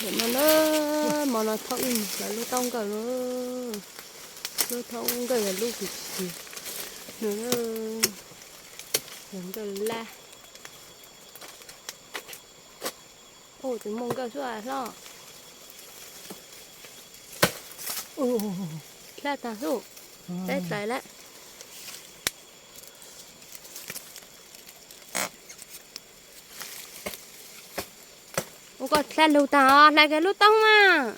Ntawm no na, hmo no thauj ib mus lawv lub taub nkawj na. Lub taub nkawj yog lub kim kim no, yog nkawj lab. Ua tus muaj nkawj xwb hlob. Hlab tag xwb, peb hlais lawm. Ua koj hlab lug tag os, hlais kiag lub taub mas.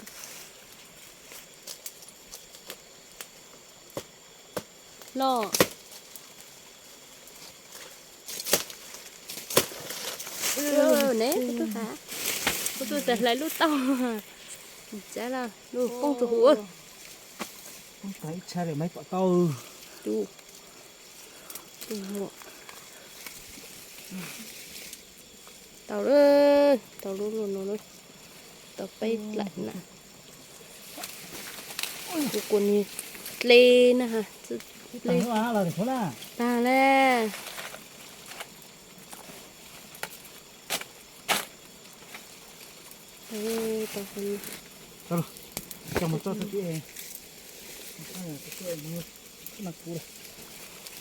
Los. Ne, kuv tuaj tas hlais lub taub. Tsav los lub poob rau huv. Ib tshab li mas pom tau. Tau lawm, tau lub lub no lawm. Tau peb plaim na. Kuv kuv niag ple na ha. Tag le.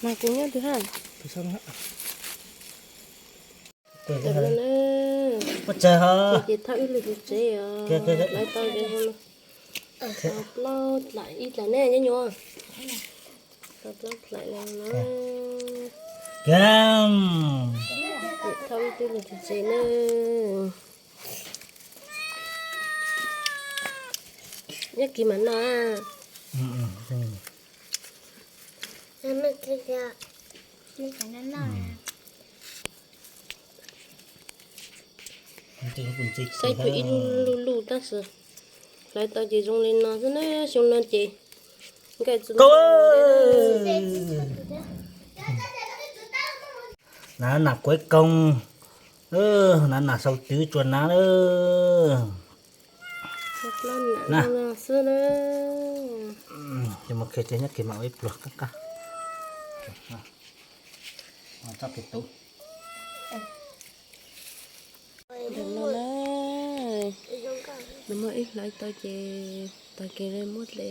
Mag kuv nyob twg ha? Ua tsaug ho. Ces thauj ib lwm tus tsev os. Lawv tau ces ho no. Tau plaub dlaim ib dlaim ne nyob nyuam. Tau plaub dlaim no na. Thauj ib lwm tus tsev na. Nyob kis mam noj. Saib pem ib lub lub lub tab sis hlais tau ces zoo li no xwb na, xyoo no ces nkaj txug. Nav nav kuv koog, nav nav sau twv tsuas nav lawm. Xwb na. Ces mus khiav ces nyob kis mam ua ib pluag qab qab. Txoj kev tub. Ntawm no na, nws muaj ib hlais tau ces tag kis li muab dle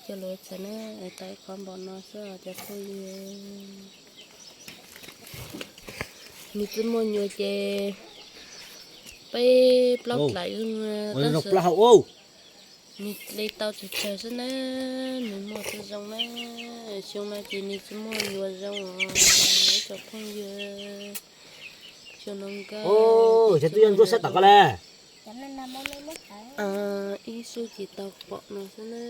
coj los txhais na, tau ib qho npaum no xwb cov phooj ywg. Nws tsis muaj nyuam ces peb plaub dlaim tab sis nws dle tau tsawg tsawg xwb na, nws muaj tsis zoo na. Xyoo no ces nws tsis muaj nyuam zoo os cov phooj ywg. Xyoo no nkaj. Ces twb yog ntsuab sab tom ko le. Ib xub ces tau pom no xwb na.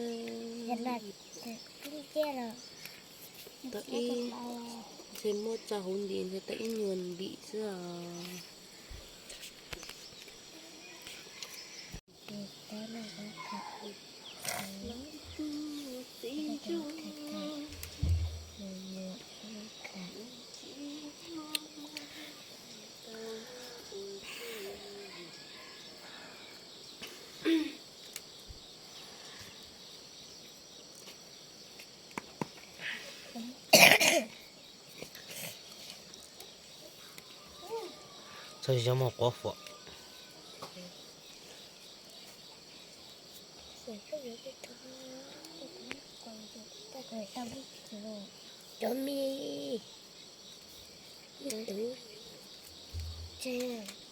Tau ib, ntshe muab tso hauv ntim ntshe tau ib nyuag ntim xwb os. Txhob zoo mus quav fuam. Cov me, ib tug, tseg.